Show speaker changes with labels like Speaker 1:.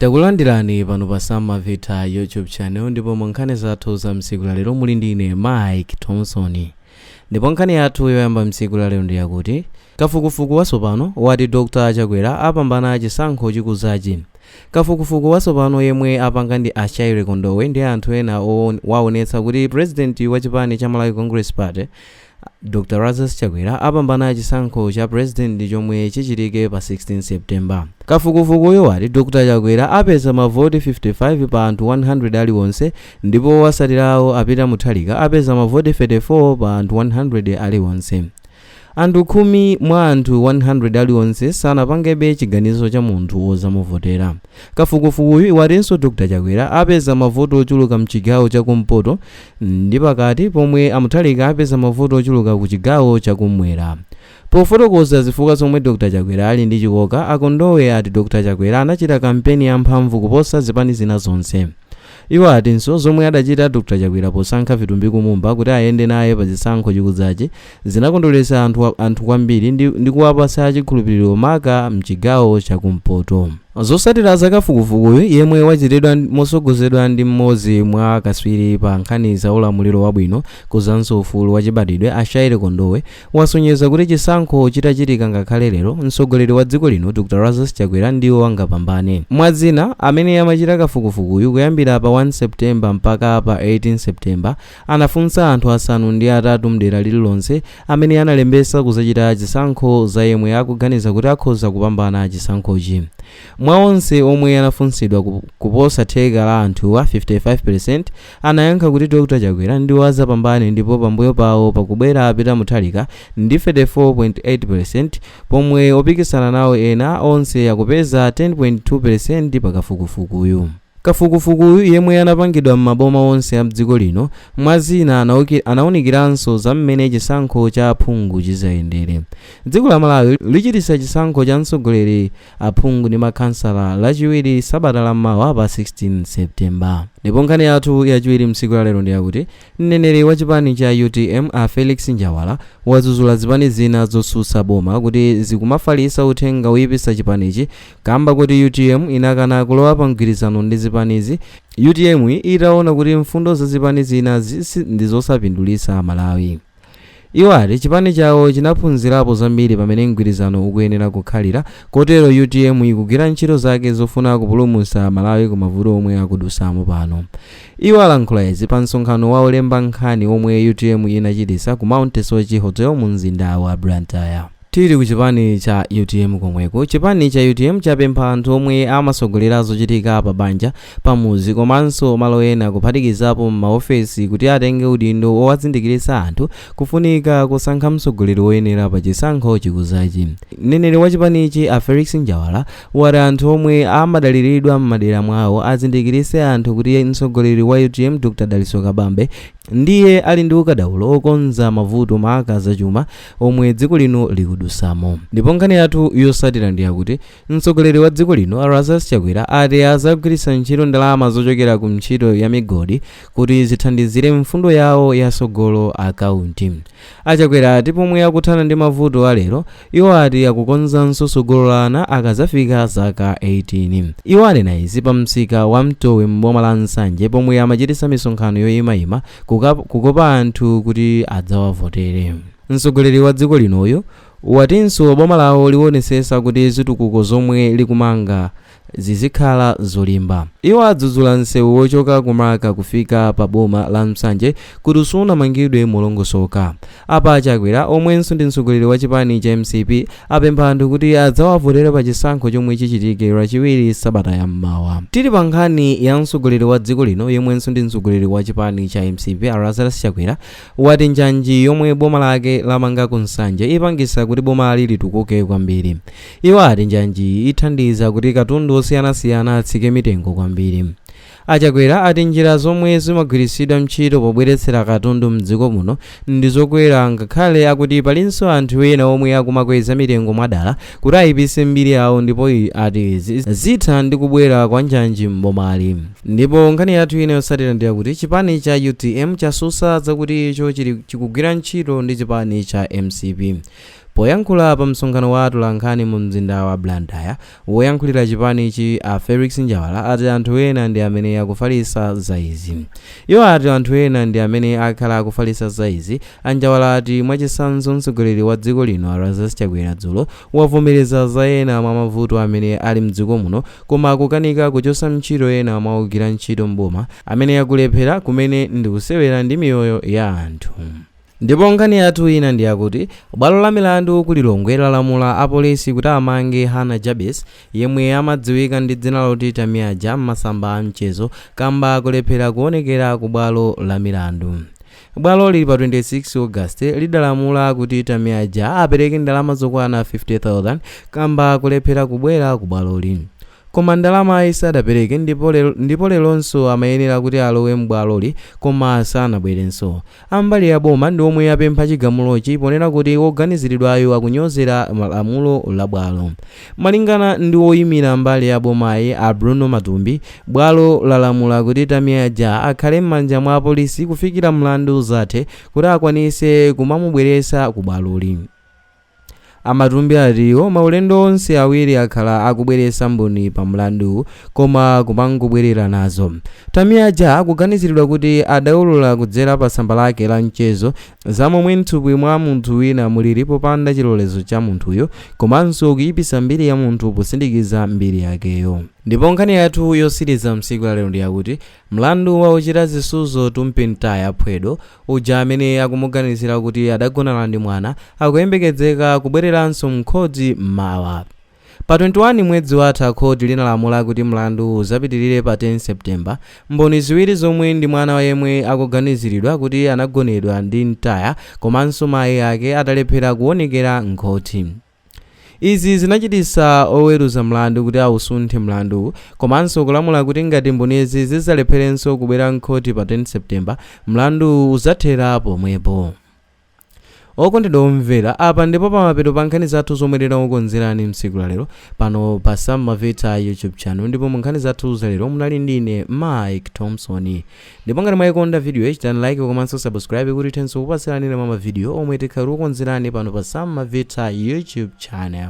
Speaker 1: Takulandirani pano pa Sam Mavita YouTube channel, ndipo mu nkhani zathu za msiku lalero muli ndi ine Mike Thompson. Ndipo nkhani yathu yoyamba msiku lalero ndi yakuti kafukufuku watsopano wati Dr Chakwera apambana chisankho chikuzachi. Kafukufuku watsopano yemwe apanga ndi a Shire Kondowe ndi anthu ena waonetsa kuti president wa chipani cha Malawi Congress Party, Dr Lazarus Chakwera, apambana chisankho cha president chomwe chichitike pa 16 September. Kafukufukuyo wati Dr Chakwera apeza mavoti 55 pa anthu 100 aliwonse, ndipo watsatirawo a Peter Mutharika apeza mavoti 34 pa anthu 100 aliwonse. Anthu 10 mwa anthu 100 aliwonse sanapangebe chiganizo cha munthu wozamuvotera. Kafukufukuyu watinso Dr Chakwera apeza mavoti ochuluka mchigawo chakumpoto ndi pakati, pomwe a Mutharika apeza mavoti ochuluka ku chigawo chakumwera. Pofotokoza zifukwa zomwe Dr Chakwera ali ndi chikoka, a Kondowe ati Dr Chakwera anachita kampeni yamphamvu kuposa zipani zina zonse. Iwo atinso zomwe adachita Dr Chakwera posankha Vitumbiko Mumba kuti ayende naye pa chisankho chikudzachi zinakondweretsa anthu kwambiri ndi kuwapatsa chikhulupiriro, maka mchigawo chakumpoto. Zotsatira za kafukufukuyu, yemwe wachitidwa mosogozedwa ndi mmodzi mwa akatswiri pa nkhani za ulamuliro wabwino komanso ufulu wachibadwidwe, a Shire Kondowe, wasonyeza kuti chisankho chitachitika ngakhale lero, mtsogoleri wa dziko lino Dr Lazarus Chakwera ndiwo angapambane. Mwadzina, amene amachita kafukufukuyu kuyambira pa 1 September mpaka pa 18 September anafunsa anthu 8 mdera lililonse amene analembesa kuzachita chisankho za yemwe akuganiza kuti akhoza kupambana chisankhochi. Mwa onse omwe anafunsidwa, kuposa theka la anthuwa, 55%, anayankha kuti Dr Chakwera ndiwo azapambane, ndipo pambuyo pawo pakubwera a Peter Mutharika ndi 34.8%, pomwe opikisana nawo ena onse akupeza 10.2% pakafukufukuyu. Kafukufukuyu, yemwe anapangidwa m'maboma onse a mdziko lino, mwazina anawunikiranso za mmene chisankho cha aphungu chizayendere. Dziko la Malawi lichitisa chisankho cha mtsogoleri, aphungu ndi makhansala Lachiwiri sabata lammawa pa 16 September. Ndipo nkhani yathu yachiwiri msiku lalero ndi yakuti mneneri wa chipani cha UTM, a Felix Njawala, wadzudzula zipani zina zotsutsa boma kuti zikumafalitsa uthenga woyipitsa chipanichi kamba kuti UTM inakana kulowa pa mgwirizano ndi zipanizi, UTM itaona kuti mfundo za zipani zina ndi zosapindulitsa Malawi. Iwo ati chipani chawo chinaphunzirapo zambiri pamene mgwirizano ukuyenera kukhalira, kotero UTM ikugwira ntchito zake zofuna kupulumutsa Malawi ku mavuto omwe akudusamo pano. Iwo alankhula izi pa msonkhano wa olemba nkhani omwe UTM inachitisa ku Mount Soche Hotel mu mzinda wa Blantyre. Tili ku chipani cha UTM komweko, chipani cha UTM chapempha anthu omwe amasogolera zochitika pa banja, pamuzi komanso malo ena, kuphatikizapo m'maofesi, kuti atenge udindo owazindikiritsa anthu kufunika kusankha mtsogoleri woyenera pa chisankho chikuzachi. Mneneri wa chipanichi, a Felix Njawala, wati anthu omwe amadaliridwa m'madera mwawo azindikiritse anthu kuti mtsogoleri wa UTM, Dr Dalitso Kabambe, ndiye ali ndi ukadaulo okonza mavuto, maka zachuma, omwe dziko lino likudusamo. Ndipo nkhani yathu yotsatira ndi yakuti mtsogoleri wa dziko lino, Lazarus Chakwera, ati azagwiritsa ntchito ndalama zochokera ku ntchito ya migodi kuti zithandizire mfundo yawo yatsogolo akaunti. A Chakwera ati pomwe akuthana ndi mavuto alero, iwo ati akukonzanso tsogolo la ana akazafika zaka 18. Iwo anena izi pa msika wa Mtowe m'boma la Nsanje, pomwe amachititsa misonkhano yoyimayima kukopa anthu kuti adzawavotere. Mtsogoleri wa dziko linoyo watinso boma lawo liwonesesa kuti zitukuko zomwe likumanga zizikhala zolimba. Iwo adzudzula msewu wochoka kumaka kufika pa boma la Nsanje kuti sunamangidwe molongosoka. Apa aChakwera, omwenso ndi mtsogoleri wa chipani cha MCP, apempha anthu kuti adzawavotere pa chisankho chomwe chichitike Lachiwiri sabata yammawa. Tili pa nkhani ya mtsogoleri wa dziko lino yemwenso ndi mtsogoleri wa chipani cha MCP, Lazarus Chakwera, wati njanji yomwe boma lake lamanga ku Nsanje ipangisa kuti bomali litukuke kwambiri. Iwo ati njanji ithandiza kuti katundu osiyanasiyana atsike mitengo kwambiri. AChakwera ati njira zomwe zimagwiritsidwa ntchito pobweretsera katundu mdziko muno ndi zokwera, ngakhale akuti palinso anthu ena omwe akumakweza mitengo mwadala kuti ayipise mbiri yawo, ndipo ati izi zitha ndi kubwera kwa njanji m'bomali. Ndipo nkhani yathu ina yotsatira ndi yakuti chipani cha UTM chasusa zakuti icho chili chikugwira ntchito ndi chipani cha MCP. Poyankhula pa msonkhano wa atolankhani mu mzinda wa Blantyre, woyankhulira chipanichi a Felix Njawala ati anthu ena ndi amene akufalitsa za izi. Iwo ati anthu ena ndi amene akhala akufalitsa za izi. A Njawala ati mwachitsanzo mtsogoleri wa dziko lino a Lazarus Chakwera dzulo wavomereza za ena mwa mavuto amene ali mdziko muno koma akukanika kuchotsa ntchito ena mwa ogwira ntchito m'boma amene akulephera kumene ndikusewera ndi miyoyo ya anthu. Ndipo nkhani yathu ina ndi yakuti bwalo la milandu ku Lilongwe lalamula apolisi kuti amange Hannah Jabez yemwe amadziwika ndi dzina loti Tamia Ja m'masamba a mchezo kamba kulephera kuonekera ku bwalo la milandu. Bwaloli pa 26 August lidalamula kuti Tamia Ja apereke ndalama zokwana 50,000 kamba kulephera kubwera ku bwaloli. Koma ndalamayi sadapereke ndipo leronso amayenera kuti alowe m'bwaloli koma sanabwerenso. A mbali ya boma ndi omwe apempha chigamulochi ponena kuti woganiziridwayo akunyozera lamulo la bwalo. Malingana ndi woyimira mbali ya bomayi a Bruno Matumbi, bwalo lalamula kuti Tamia Ja akhale m'manja mwa apolisi kufikira mlandu uzathe kuti akwanise kumamubweretsa ku bwaloli. A Matumbi ati iwo maulendo onse awiri akhala akubweretsa mboni pa mlanduwu koma kumangobwerera nazo. Tamia Ja akuganiziridwa kuti adaulula kudzera pa tsamba lake la mchezo za momwe m'thupi mwa munthu wina mulili popanda chilolezo cha munthuyo komanso kuyipitsa mbiri ya munthu posindikiza mbiri yakeyo. Ndipo nkhani yathu yotsiriza msiku la lero ndi yakuti mlandu wa ochita zisudzo Tumpi Ntaya Phwedo uja amene akumuganizira kuti adagonana ndi mwana akuyembekezeka kubwereranso mkhoti mawa. Pa 21 mwezi watha khoti linalamula kuti mlandu uzapitilire pa 10 September. Mboni ziwiri zomwe ndi mwana wa yemwe akuganiziridwa kuti anagonedwa ndi Ntaya komanso mayi ake atalephera kuonekera m'khoti. Izi zinachititsa oweruza mlandu kuti ausunthe mlanduwu komanso kulamula kuti ngati mbonizi zidzalepherenso kubwera m'khoti pa 10 September, mlanduwu udzathera pomwepo. Okondedwa omvera, apa ndipo pamapeto pa nkhani zathu zomwe tinakukonzerani mtsiku la lero pano pa Sam Mavita YouTube channel, ndipo mu nkhani zathu za lero munali ndine Mike Thompson. Ndipo ngati mwayikonda video iyi, chitani like komanso subscribe kuti tithenso kupatsirani ena mwa mavidiyo omwe tikhala tikukonzerani pano pa Sam Mavita YouTube channel.